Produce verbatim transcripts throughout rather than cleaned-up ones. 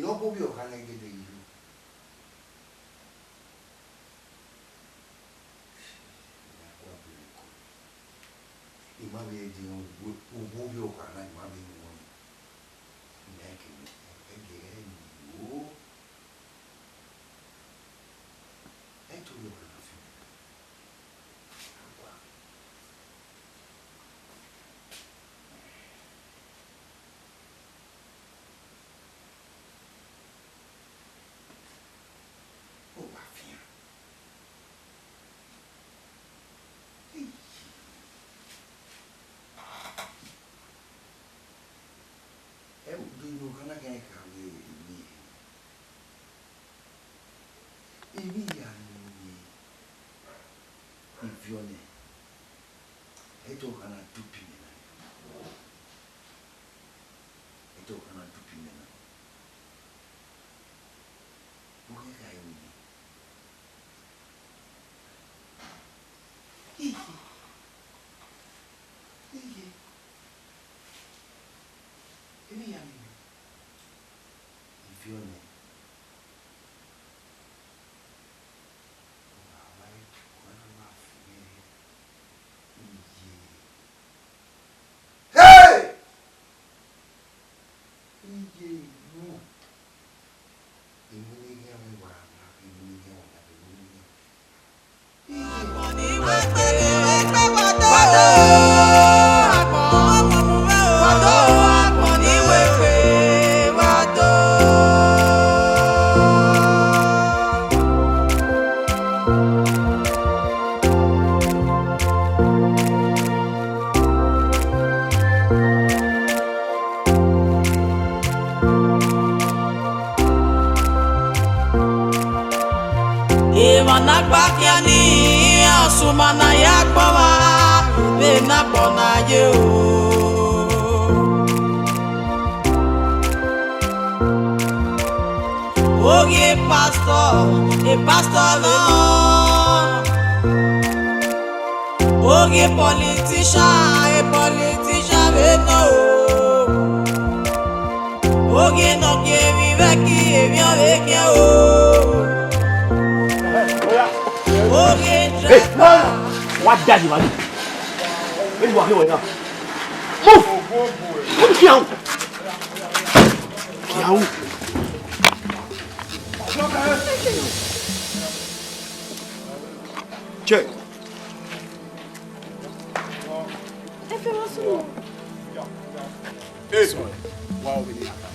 Ne ọ kpe ovbi ọkhan ne gele yi. Mẹ a gua bu mwẹ kọ. I ma vbe de ugbo ovbi ọkhan na, I ma vbe wọn. Mẹ a ke mẹ, ẹ gere ẹre ni o. Ẹ i to ovbi ọkhan na fi mẹ. A gua. Ọ wa fian. Ei. Ẹ, udu ne ọ kha na khian kha vbe emwi. Emwi hia ni ivie ọnẹ, ẹ i to ọkhan na dupe imẹ na. Ẹ i to ọkhan na dupe imẹ na. Vbọ kha emwi ni? Iye. Iye. Emwi hia ni ivie ọnẹ. Hey! Iye ru. Emwi ne I khian mwẹ wa, emwi ne I khian wa, emwi ne I khian wa. Emwa ne a gba khian ni, ọsuma ne a ya gbọnmwa vbe ne agbọn na ye o. Oghi e pastor, e pastor nọ. Oghi e politician, e politician vbe nọ o. Oghi e ne ọ gie emwi vbe ẹki, emwi ọ vbe khian o. Oghi e Hey, driver. Wa da di wa di. Hey, wa ke wa na. Move. Move, kill am. Kill am. Check. Efe, wa sunu. Hey. Sorry. Wa o ni aka.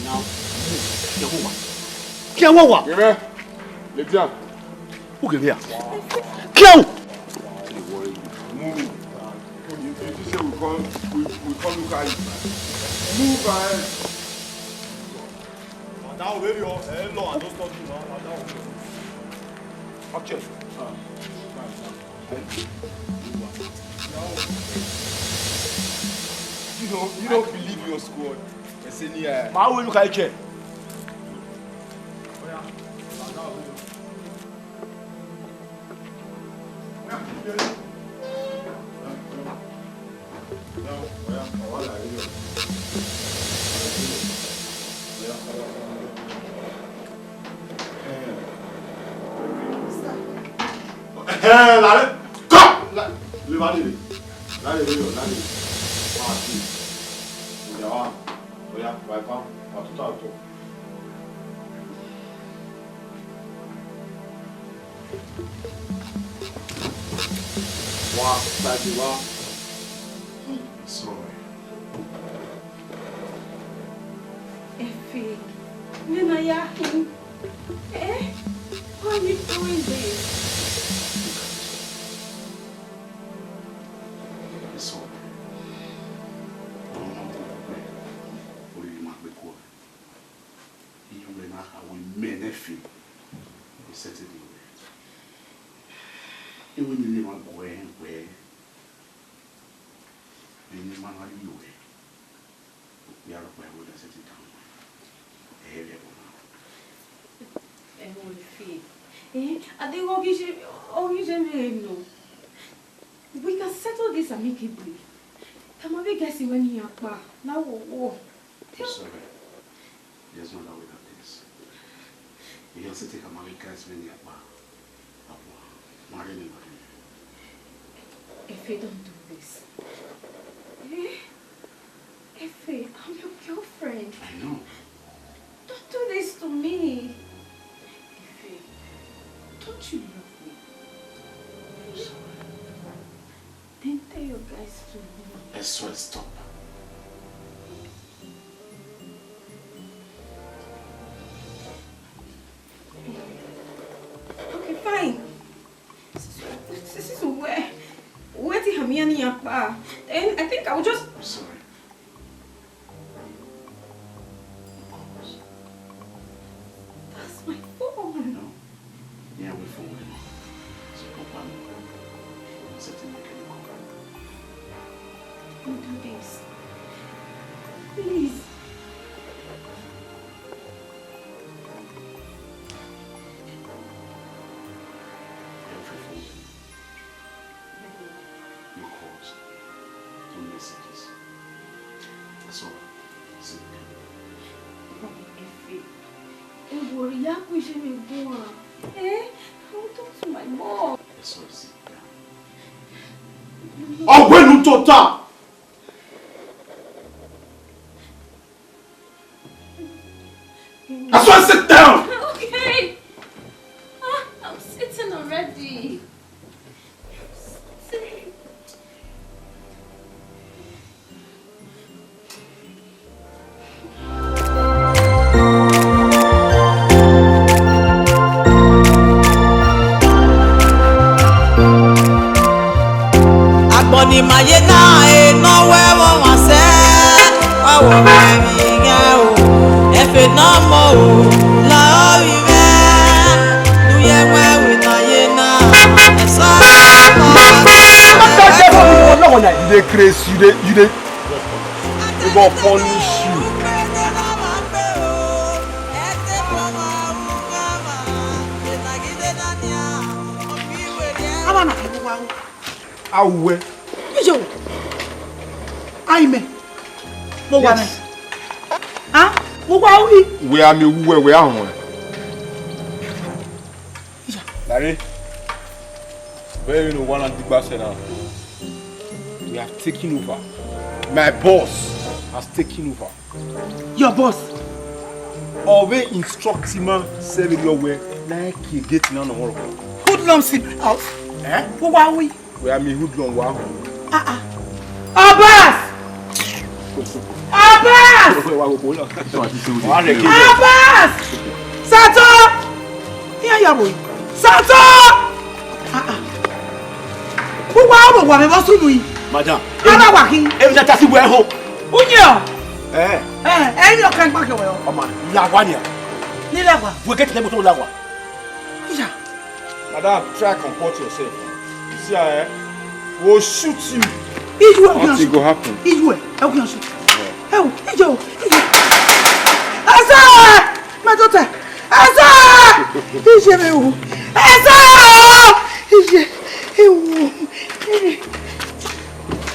Now, move. Kill am, wa. Kill am, wa. Yebe. Ladian. Who can hear? Kill! Move. You, you think say we come, we, we come look at you? Move ahead. Madam, where you are? Hello, I don't stop you now. Madam, where you are? Action. Ah, fine, fine. You don't, you don't believe your squad. They say, yeah. Ma, we look at you. Ẹhẹn, la rre. Come! La, le ba dede. La dede yo, la dede. Wa ti. Oya wa. Oya, wa ipa. Wa tuta otọ. Wa, daddy, wa. Sorry. Efe, vbene a ya khin. Eh? Why are you doing this? Sorry. Ọmọ ọmọ kò pẹ́, orí ma gbé kúrò. Iye wẹ na kha wẹ mẹ ne Efe, I settle the way. Iwẹ ni ne ma gu ẹre wẹ, mẹ ne ma na rhie wẹ, okpia rhọkpa wẹ na settle down. Ẹ vẹ ẹvbo na. Ẹ ho Efe. Eh, a deghẹ ọ ghi ye, ọ ghi ye mwẹ nọ. We can settle this amicably. Tama vbe guest wẹ ne iran kpa, na wo wo. Sorry. There's no other way than this. Ihe ọsẹ te ka ma ghe guys vbe ne akpa. Akpa. Ma rhie ne ma rhie. Efe, don't do this. Eh? Efe, I'm your girlfriend. I know. Don't do this to me. Efe, don't you love me? I'm sorry. Then tell your guys to leave. Eso, stop. Okay, fine. This is where, where the Hamiani Yapa. Then I think I will just. I'm sorry. Of course. That's my phone. No. Yeah, we phone. So, come on. Don't do this. Please. Every phone. Your calls, your messages. That's all. Sit down. Efe. Ewo, ya ku iye mwẹ guan. Eh? I will talk to my mom. That's all. Sit down. Ọgbẹnu tota. That's why, sit down. Okay. Ah, I'm sitting already. I'm sitting. Agbọn ni ma ye na, e nọ wẹ vbe ọmwa sẹ, wa wọ mwẹ emwi ighan o. Efe ne ọmọ o, la ovbi mwẹ, ne u ye wẹ vbe na ye na, ẹsọ. You dey craze, you dey, you dey, we go punish you. Awa na ke wa o. Awẹ. Ijo. Ai mẹ. Mo wa mẹ. Yes. Ah, mo wa wi. Wẹ a mi wu wẹ, wẹ a họn. Ija. Larry. Where you know one and digba sẹ now? We have taken over. My boss has taken over. Your boss? Ọ vbe instruct ima sẹ vberriọ wẹ na kie gate na nọ ọmwa rọ. Hoodlums in my house. Eh? Who wa wi? Wẹ a mi hoodlum wa họn. Ah, ah. Abbas! Abbas! Abbas! Sato! Iran ya vbo? Sato! Ah, ah. Uwa ọmọ wa vbe vbọ sunu yi. Madam. Ana wa khin. Emwi ne a ta si wẹ họn. Unyẹ ọ? Eh. Eh, ẹ ni ọ kan gba kẹ wẹ ọ. Ọma, la wa nia. Ni la wa. Wẹ gate ne moto la wa. Iya. Madam, try comport yourself. You see, eh? We'll shoot you. Iye, nothing go happen. Iye, ẹ kú yàn sùn. Ẹ wò, iye o, iye. Ẹsẹ̀! Mẹ́tọ́tẹ̀! Ẹsẹ̀! Iye mi wò. Ẹsẹ̀ o! Iye, ẹ wò. Iye.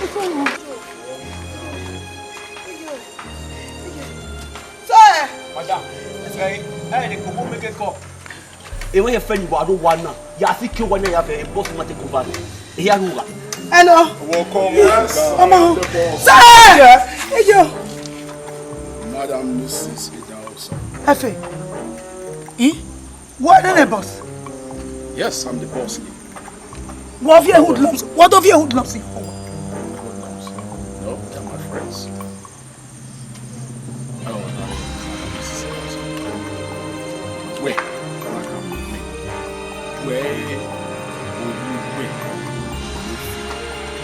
Ẹsẹ̀ wò. Iye, iye. Sir! Madam, ẹ ẹ lè kókó mékè kọ. Ewe ye fẹ ni wa do wa na. Ya si ke wa na ya vẹ boss ma te ko ba ni. E ya ru wa. Hello. Welcome. Yes. Ọmọ. Sir! Hey, yo. Madam Missus Idahosa. Efe. Eh? What the boss? Yes, I'm the boss. What of your hoodlums? What of your hoodlums? Hoodlums? No, they're my friends. Wẹ, wẹ, wẹ,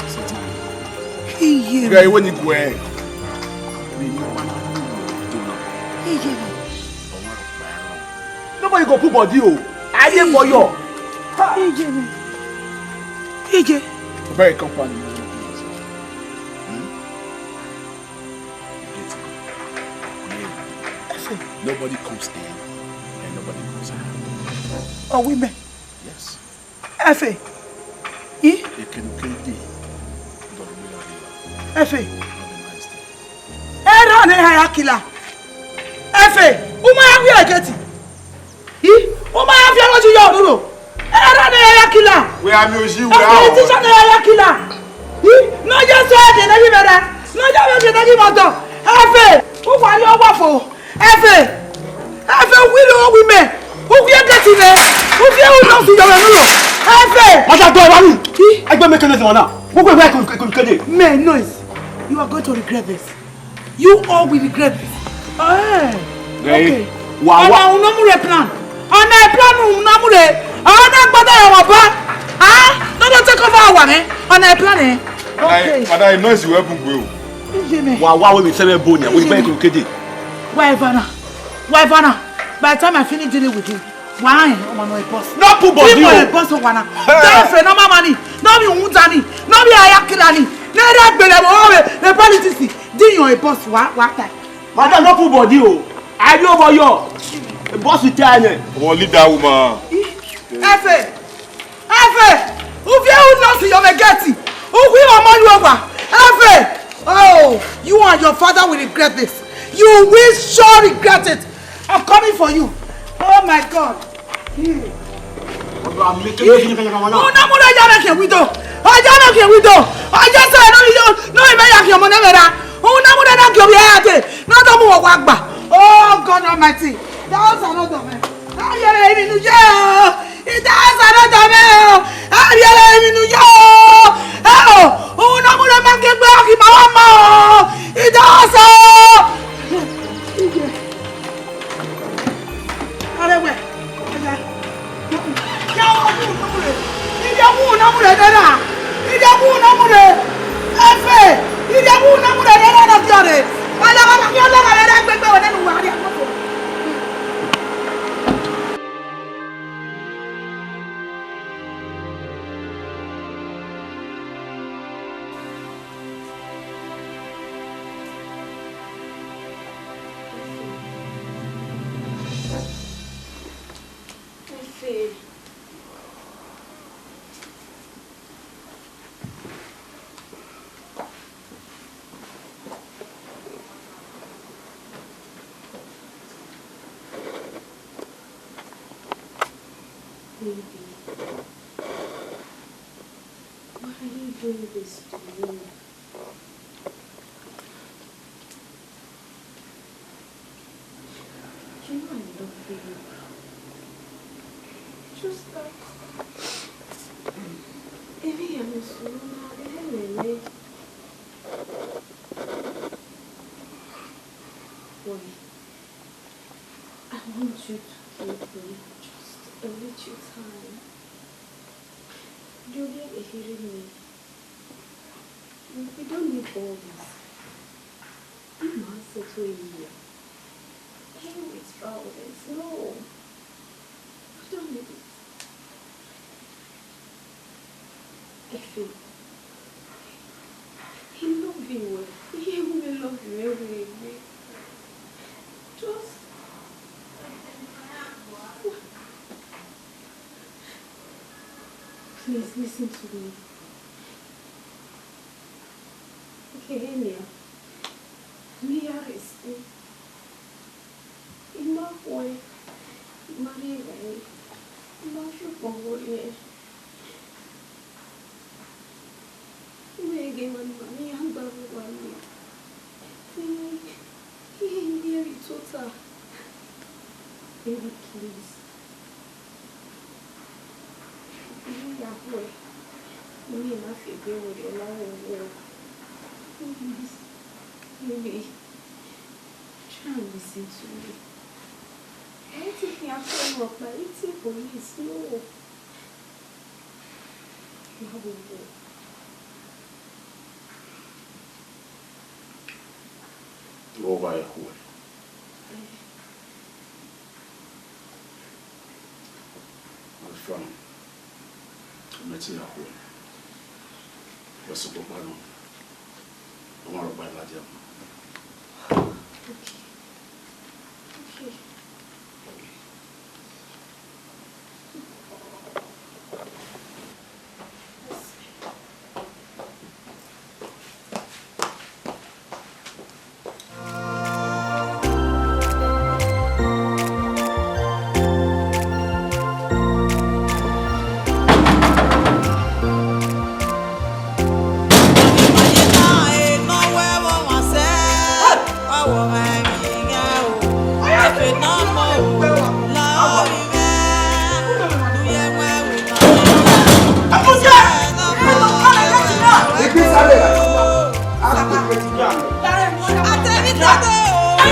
Satan. Iye. Wẹ, iwe ni guẹ. Wẹ, ni pa na ni do na. Iye. Nobody go put body o. I dey for you. Iye. Iye. Very company. Hmm? Efe. Nobody comes in and nobody goes out. Ọ wi mẹ. Yes. Efe. I? Ekenukede. Efe. Have a nice day. Erọ ne ha ya kila. Efe, u ma ya wiẹ gate. I, u ma ya viọ ọmọ yi yọ ruro. Erha ne ya ya kila. Wẹ a miẹn oyi wẹ a. Politician ne ya ya kila. I, ne ọ ya sẹ ẹdẹ ne ghi vbe ra. Ne ọ ya vbe ẹdẹ ne ghi vbe ọdọ. Efe, u wa ye ọwa fo. Efe, Efe, u wi lo wi mẹ. U wi gate mẹ. U wi u nọ si yọ ruro. Efe. Ọjà gbọ́ ẹ wá mi. I. Ẹgbẹ́ mi kẹ́lẹ́ sọ̀rọ̀ náà. Gbogbo ìwé ẹ̀kọ́ kẹ́lẹ́. Make noise. You are going to regret this. You all will regret this. Eh. Hey, okay. Wa, wa. Ọna unu mu re plan. Ọna plan unu mu re. Ọna gbọdọ ya wa ba. Ah, no, no, take over our, eh? Ọna plan, eh? Okay. Madam, noise wẹ bun gbe o. Ije mẹ. Wa, wa, we be seven bone, we be kede. Wa Ivana. Wa Ivana. By the time I finish dealing with you, why? Ọmọ no boss. No put body o. Boss wa na. Hey. Don't say no mama ni. No be unta ni. No be ayakila ni. Ne ra gbele mo we, the politics. Di yan a boss wa, wa ta. Madam, no put body o. I be over your boss with time. One leader woman. Efe, Efe, u viẹ u nọ si yọ vbe gate. U wi ọmọ yu owa. Efe, oh, you and your father will regret this. You will sure regret it. I'm coming for you. Oh my God. Una mu na ya mẹ khian window. Ọ ya mẹ khian window. Ọ ya sẹ ne ọ yo, ne ọ mẹ ya khian ọmọ ne mẹ ra. Una mu na na gie ovbi ẹre dee. Ne ọ do mu wẹ wa gba. Oh God Almighty. That house another man. Ayẹrẹ emwi ne u ye o. That house another man o. Ayẹrẹ emwi ne u ye o. Ẹ o. Una mu na ma ke gbe ọghi ma wa ma o. That house o. Arẹwẹ, ọya. Ya ọmọ unu mu rre. Ide wu na mu rre nena. Ide wu na mu rre. Efe, ide wu na mu rre nena na fi ọre. Ọya, baba, ya ọya, baba, ya gbegbe wẹ nenu wa ria. Baby, why are you doing this to me? You know I love you. Just that. Even I'm so mad. Boy, I want you to give me just a little time. Juliet, hearing me. We don't need all this. I'm not settling here. Playing with violence. No. We don't need it. Efe, he love you well. He will love you every day. Just please listen to me. Okay, hear me out. Me, I respect. I ma khuẹ, I ma rhie evbare, I ma fi ukpọn gho rrie. Imẹ ghe emwa ne ima ne iran gba vbe owa nii, iran i rhie vbe tota. Baby, please. I ya khuẹ, ne I na fi egbe werriẹ la vbe owa. Please, baby. Try and listen to me. I want to hear from you, but it's a police. No. You have a war. Over here. My friend, I'm not here. What's up, man? Ọmọ rẹ ọgba ẹladian. Okay. Okay.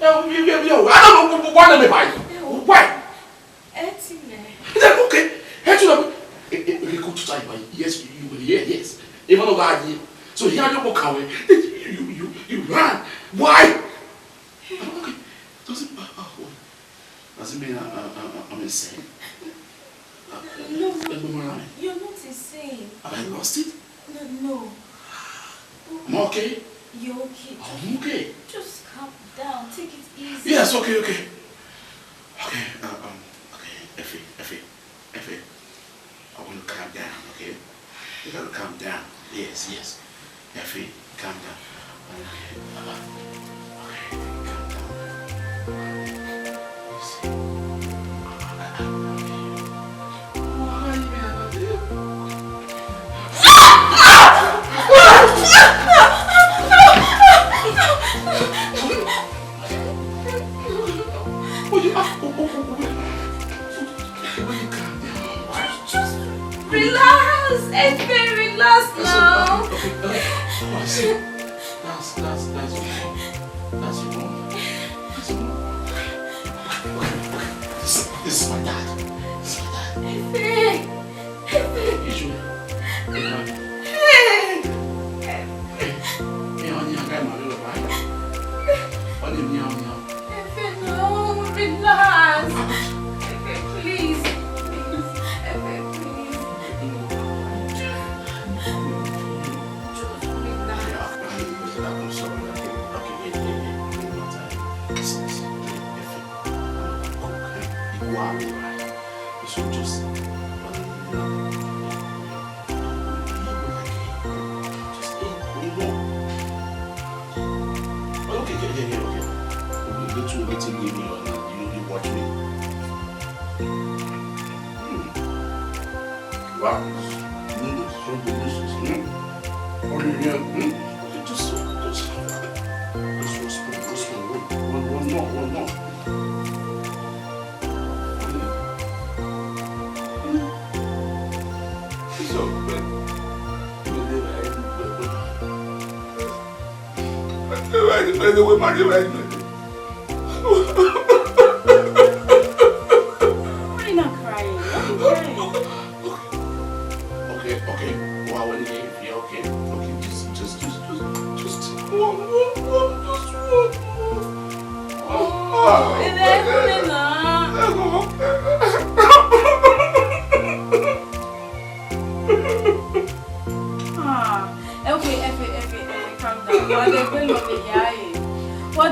Eh, you, you, you, I don't know what, what, what am I? Why? Ẹ ti mẹ. Then, okay, ẹ ti mẹ. Eh, eh, okay, go to side, why? Yes, you, you were here, yes. Even though I, so here you go, Kawe. You, you, you ran. Why? Okay, does it, uh, uh, what? Does it mean I, I, I, I'm insane? No, no, you're not insane. Have I lost it? No, no. I'm okay. You're okay. I'm okay. Just calm down. Take it easy. Yes, okay, okay. Okay, uh, um, okay, Effie, Effie, Effie. I want to calm down, okay? You gotta calm down. Yes, yes. Effie, calm down. Okay, uh, okay, calm down. Yes. I, I, I love you. Why, man? Will you, ah, oh, oh, oh, oh, wait. Will you calm down? Just relax, Efe, relax now. Okay, okay, okay. Oh, I see. That's, that's, that's your mom. That's your mom. That's your mom. Okay, okay. This, this is my dad. This is my dad. Efe. Efe. Hey, Joe. Hey. Hey. Hey, honey, I got my little bike. Honey, meow, meow. Efe, no, relax. Efe, please, please. Efe, please. Just relax. Yeah, I'm sorry. Okay, okay, yeah, yeah, yeah. Listen, listen, Efe. I'm gonna cook, eh? You go out, right? So just, just, eh, what do you want? Oh, okay, okay, okay, okay. Okay, go to the T V, you know, you, you watch me. Hmm. Wow, this is so delicious. Hmm. What do you mean? Hmm. Just, just, just one spoon, one spoon, one, one, one more, one more. Why you not crying? Don't be crying. Okay, okay. Well, when you feel okay, okay, just, just, just, just, just one, one, one, just one more. Oh, it ain't coming now.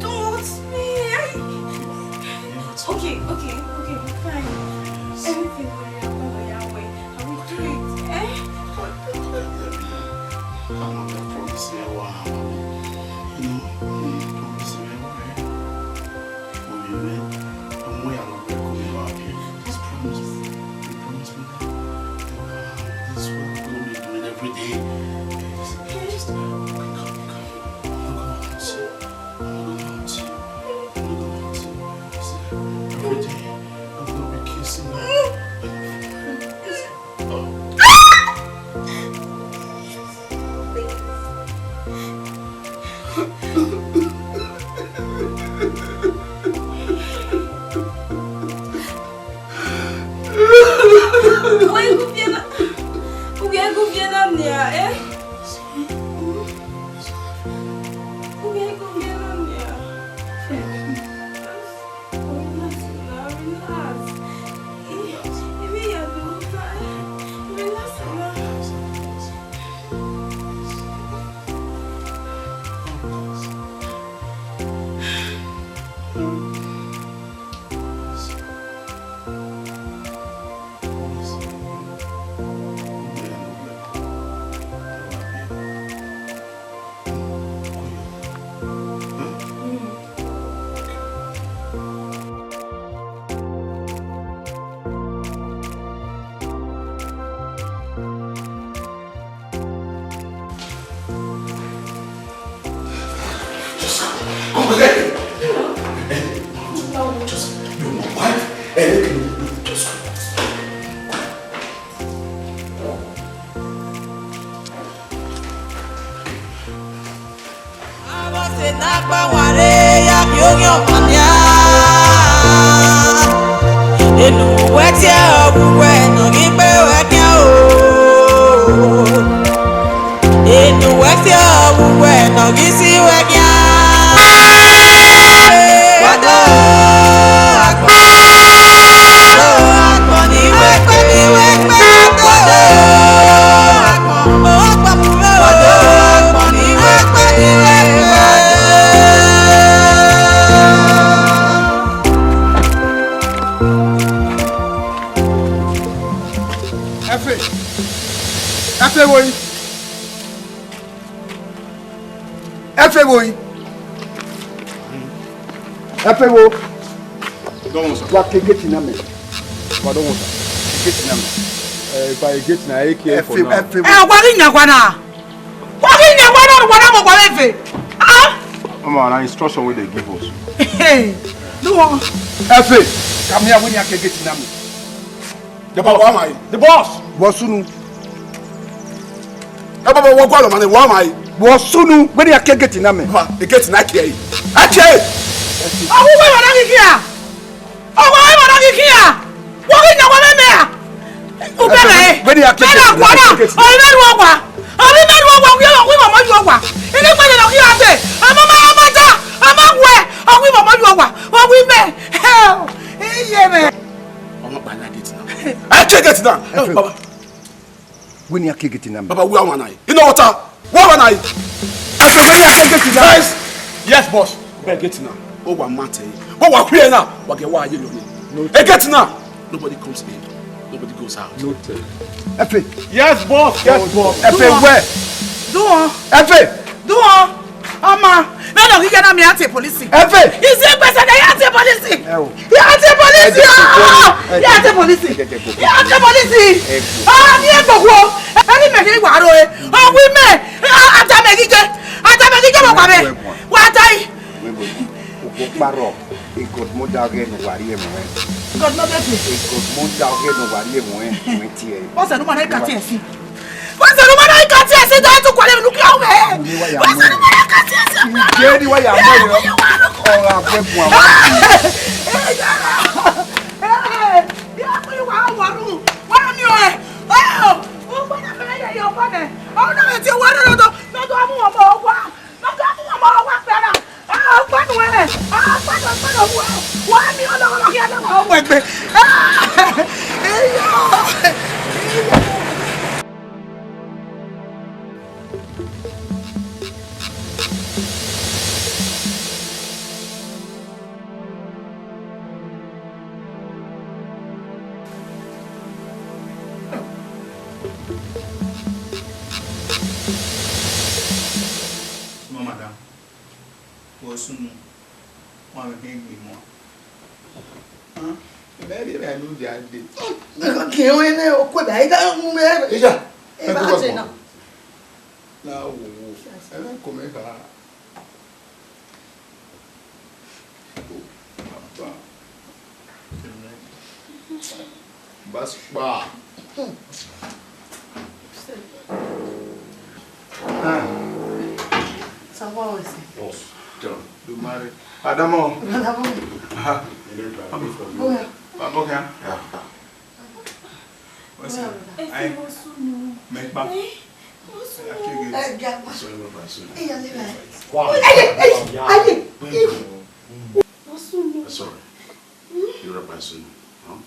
Don't hurt me. I... Okay, okay, okay, I'm fine. Anything will happen on your way. I will do it. Eh? Mama, I promise you, I will. You know, I promise you, I will. Mommy, man, I'm way out of breath coming back here. Just promise me. You promise me that. This work we will be doing every day. Yes, yes. Come, come, come. I'm not gonna hurt you. I'm not gonna hurt you. I'm not gonna hurt you. See, every day, I'm gonna be kissing you. Uwẹ gu viẹ na, uwẹ gu viẹ na nia, eh? Uwẹ gu viẹ na nia. Relax na, relax. Eh, eh, me ya do that. Relax na. Just come. Come on, let me. Just, you're my wife. Eh, let me. Just come. Avbe ọse ne a gba wanre ya miẹn oghian ọmwa nian. Enu wẹ tie ọ vbe uwẹ ne ọ ghi gbe ruẹ khian o. Enu wẹ tie ọ vbe uwẹ ne ọ ghi si ruẹ khian. Wa do agbọn, wa do agbọn ni wẹ kpe, ni wẹ kpe, wa do agbọn. Ẹfe, ẹfe vbo yi? Ẹfe vbo yi? Ẹfe vbo? Dọmọ sir. Wa ke gate na mẹ. Wa dọmọ sir. Gate na mẹ. Eh, if I gate na, I care for now. Ẹfe, ẹfe vbo? Ẹ, wa ghi yan wa na. Wa ghi yan wa na, wa na mọ wa vbe ve. Ah? Ọmọ, na instruction wey they give us. Hey, do one. Ẹfe, come here, we need to get in. The boss. Wa ma yi. The boss. Wa sunu. Ẹ baba, wa gualọ ma ne, wa ma yi. Wa sunu, we need to get in. Baba, the gate na kie. Ake. Ọwọ wẹ wa na ghi kia. Ọwọ wẹ wa na ghi kia. Wa ghi yan wa mẹ mẹ a. Ubẹmẹ. Where they are kicking? Bẹ́ẹ̀ ni ọ̀pọ̀ náà, ọ̀rẹ́ mẹ́rin wọ́n wà. Ọmọ mẹ ru owa, ọgui ọmọ, ọgui ọmọ yu owa. Ene gbẹdẹ ne ọ ghi gha dee, ọmọ ma ya ma da, ọmọ wẹ, ọgui ọmọ yu owa, ọgui mẹ. Iye mẹ. Ọmọ kpa na gate na. I can't get it down. Baba. Wẹ ne a ke gate na. Baba, wẹ ọmwa na. You know what? Wẹ ọmwa na. Yes, yes, boss. Bẹ gate na. O wa ma tẹ. Bọ wa khuẹ na. Wa gẹ wa ye lọ ni. E gate na. Nobody comes in. Nobody goes out. Noted. Efe. Yes, boss. Yes, boss. Efe wẹ. Do on. Efe. Do on. Ọmọ, mẹ nọ ghi ya na mi a te polisi. Efe. Izi ekpẹsẹ na ya te polisi. Ẹ o. Ya te polisi. Ẹ jẹ́ kí n kọ́ ni. Ya te polisi. Ẹ jẹ́ kí n kọ́. Ya te polisi. Ẹ kọ́. Ah, ni ẹ gbogbo. Ẹ ni mẹ ni wa ro e. Ọ wi mẹ. Ah, a ta mẹ gige. A ta mẹ gige mo pa mẹ. Wa ta yi. Wẹ bo. Okhuo kparọ, e godmother ọghe ne uwa rhie ẹmwẹ. Godmother ke? E godmother ọghe ne uwa rhie ẹmwẹ, ẹmwẹ tie. What's the woman I can't see? What's the woman I can't see? Don't you call him look your way. What's the woman I can't see? Ǹjẹ́ ni wọ́n yà mọ́ yọ? Ọ̀rọ̀ àpẹẹkùn àwọn. Ẹ yàrá. Ẹ yàrá. Wọ́n mi ò ẹ̀. Ó gbọ́dọ̀ fẹ́ yẹ yọ ọkọ mẹ́. Ọ̀hún náà ti wá lọ́dọ̀ lọ́dọ̀ mú ọmọ wa. Maka mu ọmọ wa kpẹra. Ah, ọgbẹnu ẹnẹ. Ah, ọgbẹnu, ọgbẹnu, ọgbẹnu. Wa mi ọlọghọlọ khian ne wa wẹ gbe. Ah, eyo. Madam, wẹ sunu, wa vbe gbe mu. Mẹ rhie ẹmwẹ ne u dia dee. Ẹ ka gie ruẹn nẹ, okue ba, I gha mu mwẹ. Iya, ẹ ba te na. Na wo wo. Ẹ na ko mẹ kha. Papa. Amen. Baspa. Ah. Sir, what was it? Boss, tell him. Do marry. Adamo. Adamo. Ah. Baba, okay. Yeah. What's up? Ẹ fi wọ́n sùn nù. Mẹ pa. Ẹ, wọ́n sùn nù. Ẹ ga pa. Sorry, my son. Ẹ yà lè bá. Wow. Ẹ yẹ, ẹ yẹ, ẹ yẹ. Wọ́n sùn nù. Sorry. You're a person, huh?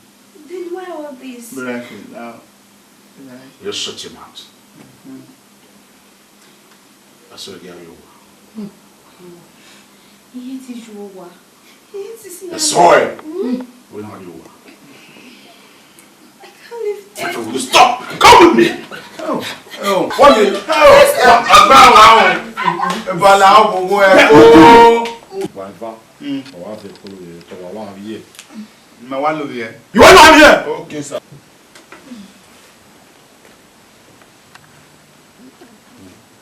Then why all this? Miracle, now. Just shut your mouth. Mm-hmm. That's what I get you. Iye ti ju owa. Iye ti si. That's why. Mm. We not you. I can't live there. Will you stop? Come with me. Oh, oh, what is? Oh, agba wa o. Bala o, gbogbo ẹ o. Bàbá, mm, ọ̀wá fẹ́ kúrò yẹ, tọ̀wá wà rí yẹ. Mẹ wá lórí ẹ. Ìwọ náà rí ẹ. Okay, sir.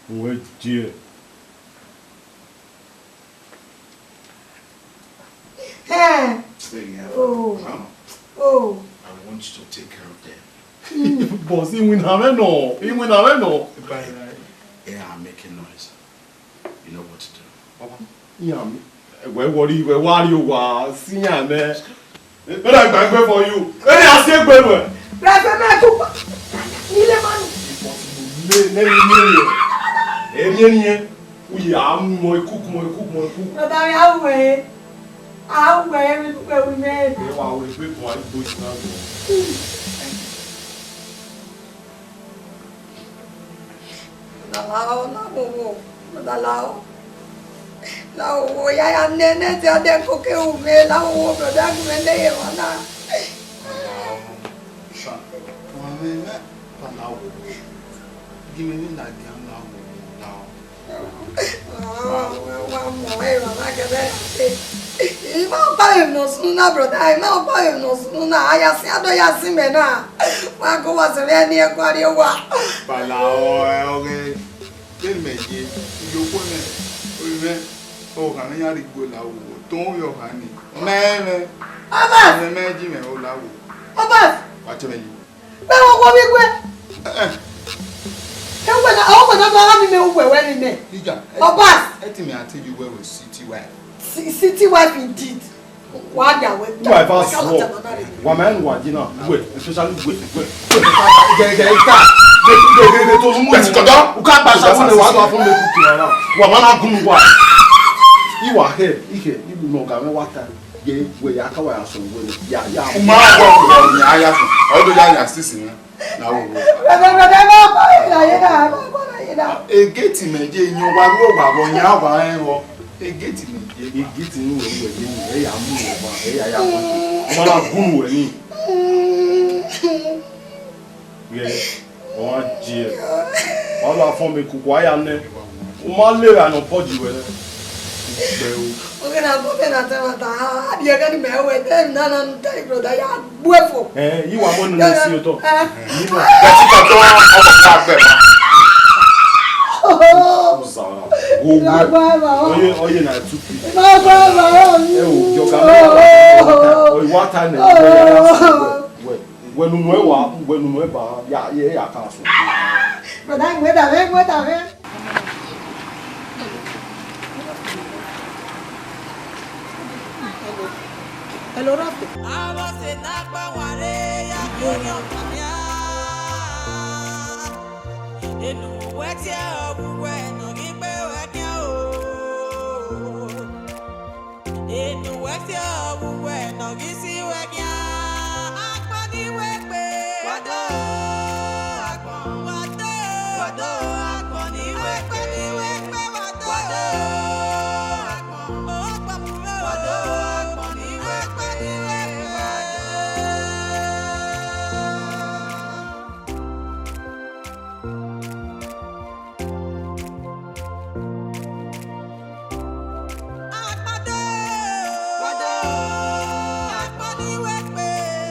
Wẹ díẹ̀. Hey, yeah. Oh. Huh? Oh. I want you to take care of them. Boss, iwinna mwẹ nọ, iwinna mwẹ nọ. Bye. They are making noise. You know what to do. Papa, iran mi. Wẹ wọrọ, wẹ wa rrie owa, si iran nẹ. Ẹ na gbangbe for you. Ẹ na si egbe ruẹ. Rẹfẹ mẹ ku. Ile manu. Ipọsi ne ne ne ne. Ẹ ni ẹ ni ẹ. U ya mu mọ ikuk, mọ ikuk, mọ ikuk. Brother, mi a wẹ. A wẹ mi dúpẹ́ wí mẹ. Ẹ wá wẹ pé bọ̀ àdúgbò ìṣúná gbọ́. Brother Lao, Lawowo, brother Lao. Lawowo, ya ya nene ti ade koke u me, Lawowo, brother, gu me ne ye wana. Lao, sa, wa me me, pa Lawowo. Gi me ni na dia Lawowo, Lao. Wa, wa, wa mọ, ẹ, wa ma gẹdẹ ya te. I ma kpa emwi ne ọ sunu na, brother, I ma kpa emwi ne ọ sunu na, a ya sin, a do ya sin mẹ na. Wa go wa sẹ vbe ẹni ẹkua rrie owa. Pala ọ, ẹ, ọghe, vbene mẹ ye, iyokhuo mwẹ, ovbi mwẹ, ọghan ne iran rhie igbuẹ la wo, to ovbi ọghan ni. Mẹ, mẹ, Abbas! Mẹ, mẹ ji mwẹ o la wo. Abbas! Wa te mwẹ yi. Mẹ wo wo vbe igue. Eh, eh. Ke uwẹ na, ọ wẹ na ma gha miẹn mẹ uwẹ wẹ miẹn mẹ. Ija, Abbas! Ẹ ti mẹ a te ye uwẹ wẹ city wife. Ci-, city wife indeed. Wa ya wẹ. Wa eva sọ. Wa ma nu wa jina. Wẹ, especially wẹ, wẹ. Gẹ, gẹ, ta. Gẹ, gẹ, gẹ, gẹ, to mu. Bẹsi kọdọ. U ka gba sa wẹ wa do fun me ku kira na. Wa ma na gun wa. I wa he, I he, I bu no ga me wa ta. Ye, wẹ ya ka wa ya sọ wẹ ya, ya. U ma wa wa ya ya sọ. Ọ do ya ya sisi na. Na wo wo. Brother, brother, ma kọ ila ye na, ma kọ ila ye na. Egeti mẹ je yan wa ru wa vbọ yan wa rẹn vbọ. Egeti mẹ je. Egeti ni wẹ wẹ ye ni, ẹ ya mu wẹ ba, ẹ ya ya mu. Ọ ma na gun wẹ ni. Ye, ọ ma je. Wa la fọn me kuku aya nẹ. U ma le ra nọ pọji wẹ nẹ. Ugbe o. Oke na go be na te ma ta. A bi ega ni mẹ wẹ, dem na na ta brother ya. Buefo. Eh, I wa mu unu ne si otọ. Ni ma. Bẹsi ka tọ ọkọ ka gbẹ ma. Uzara. Wo wo. Oye, oye na two P. Ma gba ma. E o, yo ka ma. Oye, wa ta ne. Wẹ, wẹ nunu ẹ wa, wẹ nunu ẹ ba, ya, ya, ya ka so. Brother, wẹ da wẹ, wẹ da wẹ. Hello, Rafi. Avọse ne a gba wanre ya kpe orhiọn tania. Enu wẹ tie ọghuwẹ ne ọ ghi gbe wẹ khian o. Enu wẹ tie ọghuwẹ ne ọ ghi si wẹ khian. Agbọn ni wẹ gbe. Wado, agbọn. Wado, wado, agbọn ni wẹ gbe. Ni wẹ gbe, wado. Wado, agbọn. Wado, agbọn ni wẹ gbe. Ni wẹ gbe,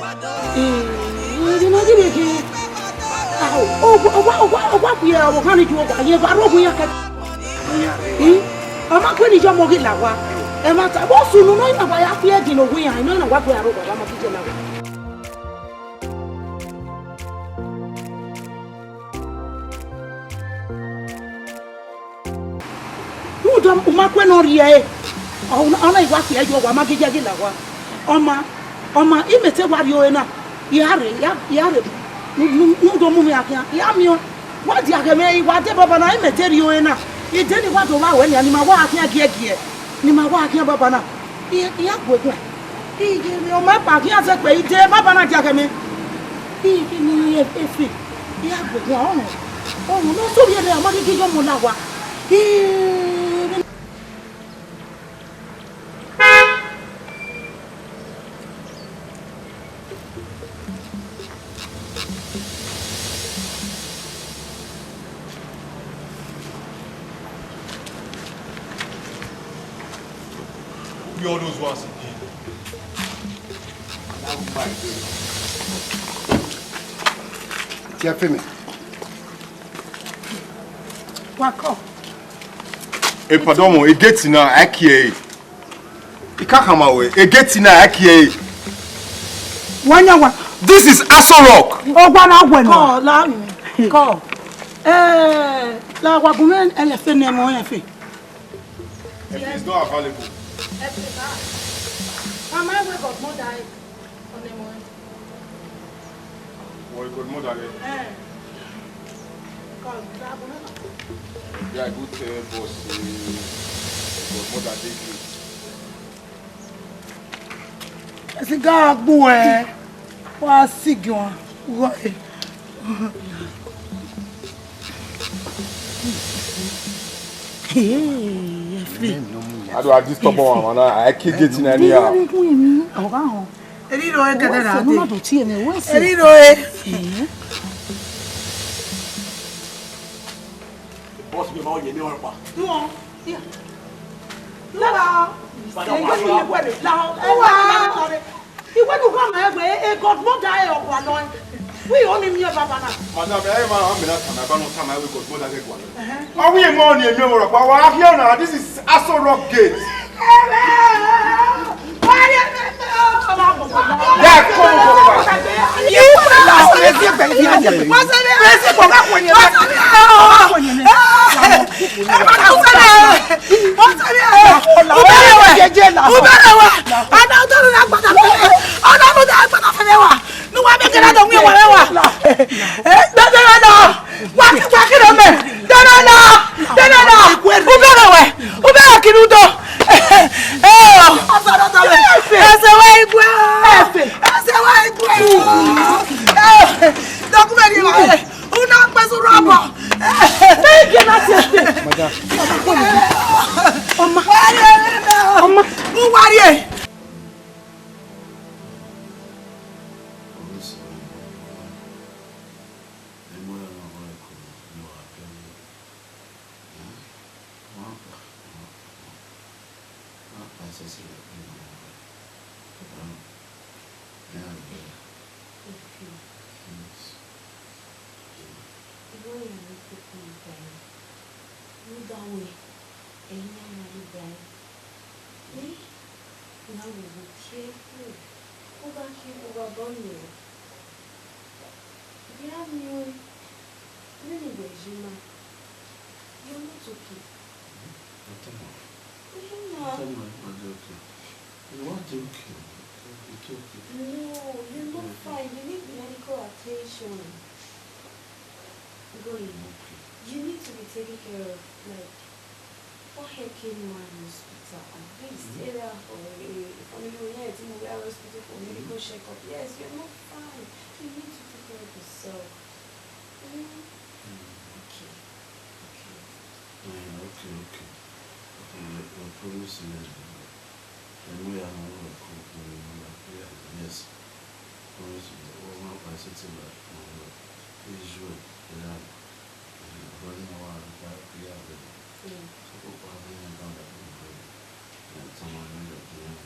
wado. Ee, emwi ne ọ ghi vbe khin. Ao, ọ wa, ọ wa, ọ wa, ọ wa khuiẹ ọvbokhan ni ju ọkpa, rẹn eva rre ogun iran kẹ. Ii, ọ ma kue ne iye ọmọ ghi la owa. Ẹmwata, vbe ọ sunu nọ, ọ na wa ya khuiẹ ẹdin ne owa iran, nọ, ọ na wa gbe aro baba ma ghi je la owa. Rhunmwuda u ma kue ne ọ rhie ẹre, ọ na, ọ na i wa khuiẹ yo, wa ma ghi ye ghi la owa. Ọ ma, ọ ma, imẹ te wa rrie ore na, I ra rre, I ra, I ra rre, ne, ne, ne u do mu mwẹ khian, I ra miẹn ọẹn. Wa dia ghe mwẹ, I wa dee baba na, imẹ te rrie ore na, I dee ne I wa do vba ruẹ nian, ne ima wa khian giẹgiẹ, ne ima wa khian baba na, I, I ra gue guan. I, I, ọ ma kpa khian zẹ kpe, I dee baba na dia ghe mwẹ. I, I, ni, I, I, I, I ra gue guan, ọ nọ, ọ nọ, ne ọ sẹ ovbi ẹre, ọ ma ghi ghi ye ọmọ la owa. I, Where all those ones again? Tiẹ fe mẹ. Wa kọ. E pardon mo, egeti na, a kie ẹre. I ka khama wẹ, egeti na, a kie ẹre. Wa yan wa. This is Aso Rock. Ọ wa na wẹ nọ. Kọ, la mi. Kọ. Eh, la wa gun mwẹ ẹlẹfe ne ẹmwẹ ọnrẹn fe. Efe is not available. Efe, ah. Mama, I wake up, mother, I, on the morning. Wẹ godmother rẹ? Eh. Cause that one. Yeah, I go tell boss, eh, godmother dey great. Ẹsi ga gbu ẹ, wa si gi wan. Hey, Efe. I do, I disturb one, man. I, I kick gate in anyhow. Ọ̀gá hàn. Eri ro e gẹdẹ na de. Eri ro e. Boss, mi ma ye mi ọrọ pa. Do on. Yeah. Lala. Madam, wa. Lala. Iwẹ du kha ma ẹgbẹ, e godmother ẹ ọkpa nọ. Wi o ni miẹn baba na. Madam, ẹ ma, a mẹ na tama, ẹ ba nọ tama, ẹ wẹ godmother ghẹ gualọ. Ẹhẹn. Ọ wi emọ ni emọ ọrọ pa, wa here na, this is Aso Rock Gate. Ẹmẹ, wa ri ẹmẹ, ẹmẹ, ọmọ. Yeah, come on, come on. What's up? Ubere wa, ubere wa, ana Ọma. Ọma. Uwariẹ. Yes. Erha ọre a na koko mu ba ẹre, rhunmwuda wẹẹ, ẹre iran na rre ba ẹre. Ẹ, ne a vbe vbe kie ẹre, u gha kie ẹre vbe obọ nian. Vbe a miẹn ọẹn, vbene uwẹ ye na, you are not okay. Fatima. Fatima, you are not okay. You are not okay. You are not okay. No, you're not fine. You need medical attention. Going. Okay. You need to be taken care of. Like, what help came man hospital? At least, mm-hmm, erha or a family oriented, you know, hospital for medical checkup. Yes, you're not fine. You need to take care of yourself. Mm. Mm. Okay. Okay. Yeah, okay, okay. Okay, we, we promise you. Ẹmwẹ ya ne ọ rọ ku ku ne ọ ya ku ya, yes. Promise you, ọ ma pa sitting like, uh, Israel, yeah. Ọrọ ne wa gba ku ya vbe. Mm. So, ko pa vbe ya gba ku ya vbe. Yeah, someone need to, yeah.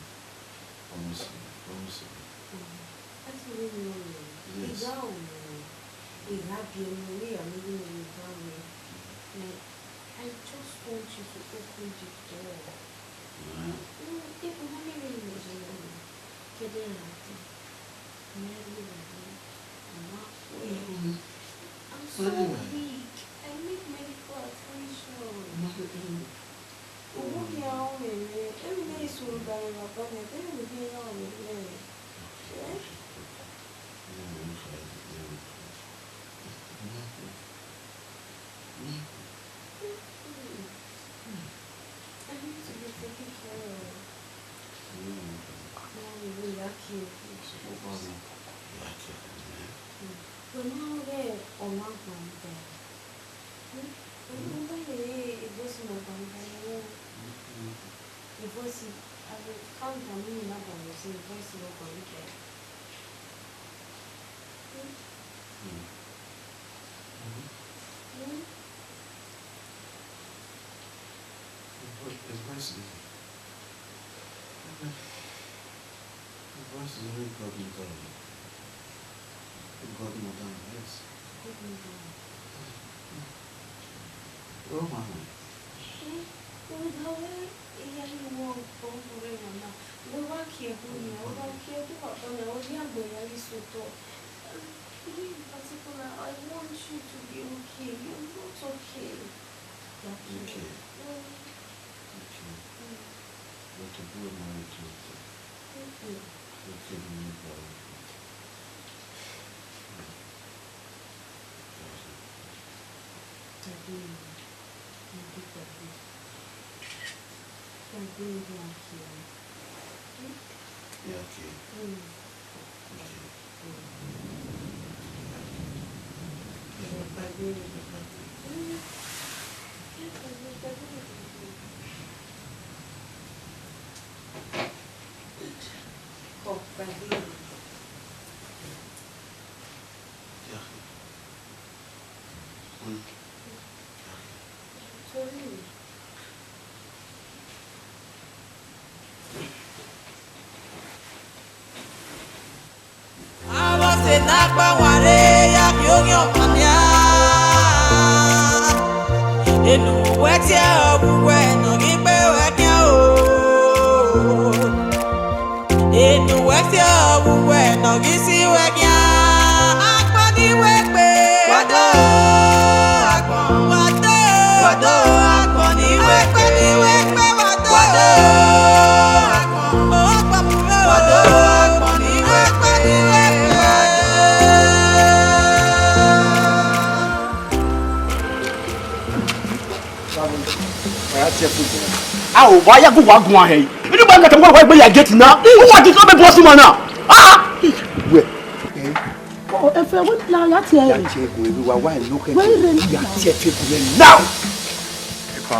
Promise you, promise you. Mm. That's really normal. Yes. It's how we, it's how we, we are living in a family. Mm. Like, I just want you to open the door. Mm. No, even how many years you know? Kede rati. Mary, Mary, Mama, wait. Mm. I'm so weak. I need medical attention. Mary, mm. Uwu hia ọmwẹ mwẹ, emwi ne I sunu ba mwẹ vbe agbọn nẹ, de emwi hia ọmwẹ mwẹ. Eh? I need to be taken care of. Mary, we are killed. Wẹ ma rẹn ọmwa gban da. Wẹ ma rẹn voice note gban da. Voice, I will count am, me na gban say voice note gban da. What's the name, godmother? Godmother, yes. Godmother. Oh, mama. Eh, oh, how, eh, yeah, you want to go for it, mama. Wẹ wa kie ẹre, wẹ wa kie ẹre, wẹ wa kie ẹre, wẹ wa kie ẹre, wẹ wa kie ẹre, wẹ wa kie ẹre, wẹ wa kie ẹre. Um, in particular, I want you to be okay. You're not okay. Daddy. Okay. Mm. Okay. Mm. But to be married to you. Mm-mm. Okay, mi ni ba. Daddy, mo dúpẹ́. Daddy, mo kí ẹ. Mm. Yeah, okay. Mm. Okay. Avbe ọse ne a gba wanre ya khian oghian ọkpa nian. Enu wẹ tie ọ vbe uwẹ ne ọ ghi gbe ruẹ khian o. Enu wẹ tie ọ vbe uwẹ ne ọ ghi si ruẹ khian. Agbọn ni wẹ gbe. Wa do, agbọn. Wa do, wa do, agbọn ni wẹ gbe. Wa do, agbọn. A ò wá yá gùn wá gun ahẹ yìí. Inú bá ń gàtà wọ́n wá gbé yà gẹ́tì náà. Ó wà di sọ́bẹ̀ bọ́ sí mọ́ náà. Ah! Wẹ̀. Ẹ fẹ́ wí la yà tiẹ̀. Yà tiẹ̀ gùn èrè wa wá ìlú kẹ́kẹ́. Wẹ́rẹ́. Yà tiẹ̀ fi gùn yẹn náà. Ẹ pa.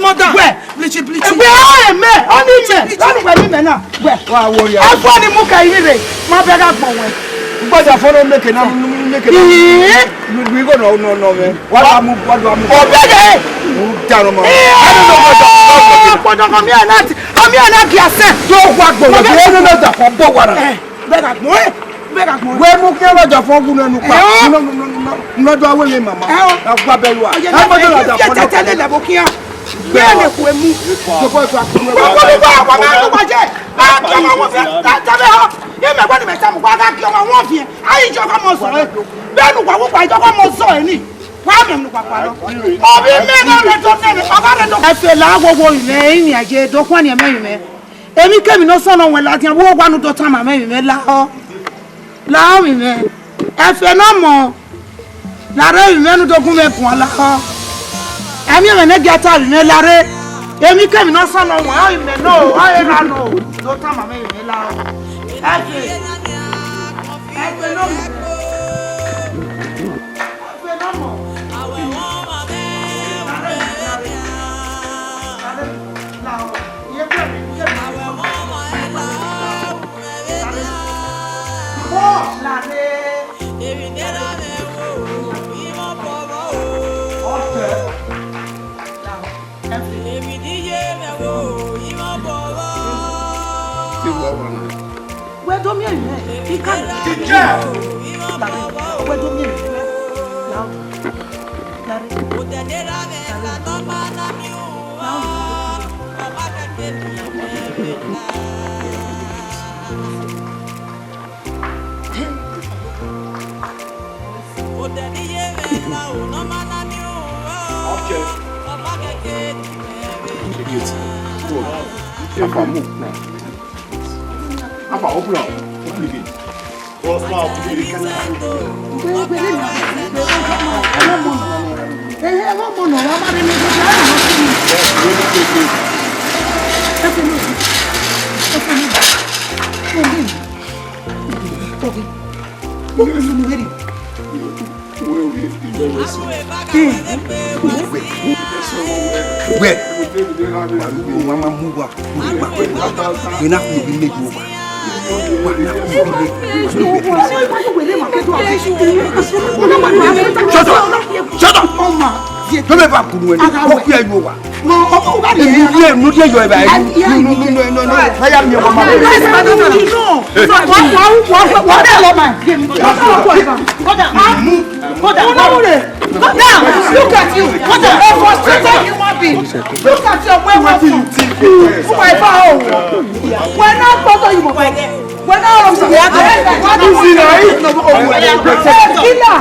mother. Wẹ, bleach, bleach. Wẹ, ọ mẹ, ọ ni mẹ, ọ ni wẹ ni mẹ na. Wẹ. Wa worry. Ẹfọ ni mu ka iri rre, ma bẹ gha gbọn wẹ. Gbọdọ fọ no make na, make na. Ii. Lu, lu igho nọ, nọ, nọ, mẹ. Wa da mu, wa da mu. O bẹ de. U da nọ ma. Ii. Ọgbọdọ kọ mi ana ti, kọ mi ana gi asẹ. Do wa gbọn wẹ. Ọmọ mi ẹnẹ na da fọ bọ wa na. Ẹ, bẹ gha gbọn, ẹ, bẹ gha gbọn. Wẹ mu kí ẹ lọ da fọ wu nẹnu pa. Ẹ o. Nọ, nọ, nọ, nọ, nọ do awe le mama. Ẹ o. Na gua bẹ lu a. Ẹ gbọdọ na da fọ. Ẹ tẹtẹ lele bọ kian. Bẹ́ẹ̀ ni kò mú. Gbogbo ìgbà kò mú. Gbogbo ìgbà kò mú. Gbogbo ìgbà jẹ́. A kí ọmọ wọn fi. A tẹ bẹ họ. Yé mẹ gbọ́dọ̀ mẹ sẹ́mu kó a ká kí ọmọ wọn fi. A yìí jọ kọ́ mọ sọ ẹ. Bẹ́ẹ̀ ni wà wọ́pọ̀ ìjọ kọ́ mọ sọ ẹ ni. Wà á mẹ̀mú pàpà lọ. Ọbí mẹ́rin rẹ̀ tó nẹ́rin. Ọ̀gá rẹ̀ tó. Ẹ fẹ́ la wowo ìmẹ̀ ẹ̀yìn àjẹ dọ́kun ni ẹ̀mẹ́ ìmẹ̀. Èmi kẹ́mi náà sọ̀nà wọn ladian wo wa nu dọ́tà màmá ìmẹ̀ la ọ. La ọ ìmẹ̀. Ẹ fẹ́ náà mọ̀. Lare vbe imẹ ne u do gun mwẹ guan lahọ. Ẹmwẹ mwẹ ne gia ta vbe imẹ lare. Emwi kemwi ne ọ sọnọ wọn, a i mẹ no, a i ra no. Do tama mwẹ vbe imẹ lahọ. Ẹfe. Ẹfe ne ọ mẹ. Ẹfe ne ọ mọ. Lare, lare. Lare, lahọ. Wẹ do miẹn mwẹ, I ka. Teacher! Wẹ do miẹn mwẹ. Lare. Lare. Okay. Alpha, move now. Alpha, open up. Open the gate. Prosper, open the gate. Wẹ, wa ma mu wa, wa, wa, wẹ na khulo vbe imẹ ye owa. Wa na khulo vbe imẹ. Shut up! Shut up! Vbe mẹ va kunu ẹre, ọ khuẹ ye owa. Enu rhie, enu rhie yọ evba ẹre. Aya miẹn ọmọ. Now, look at you. What a frustrated human being. Look at your way of you. Who I bow. We're not bothering you. We're not. What is it? Killer.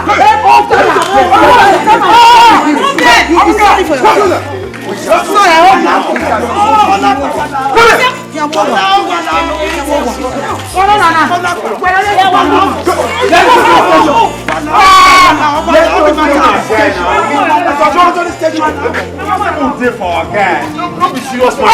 Dey for our guy. No be serious man.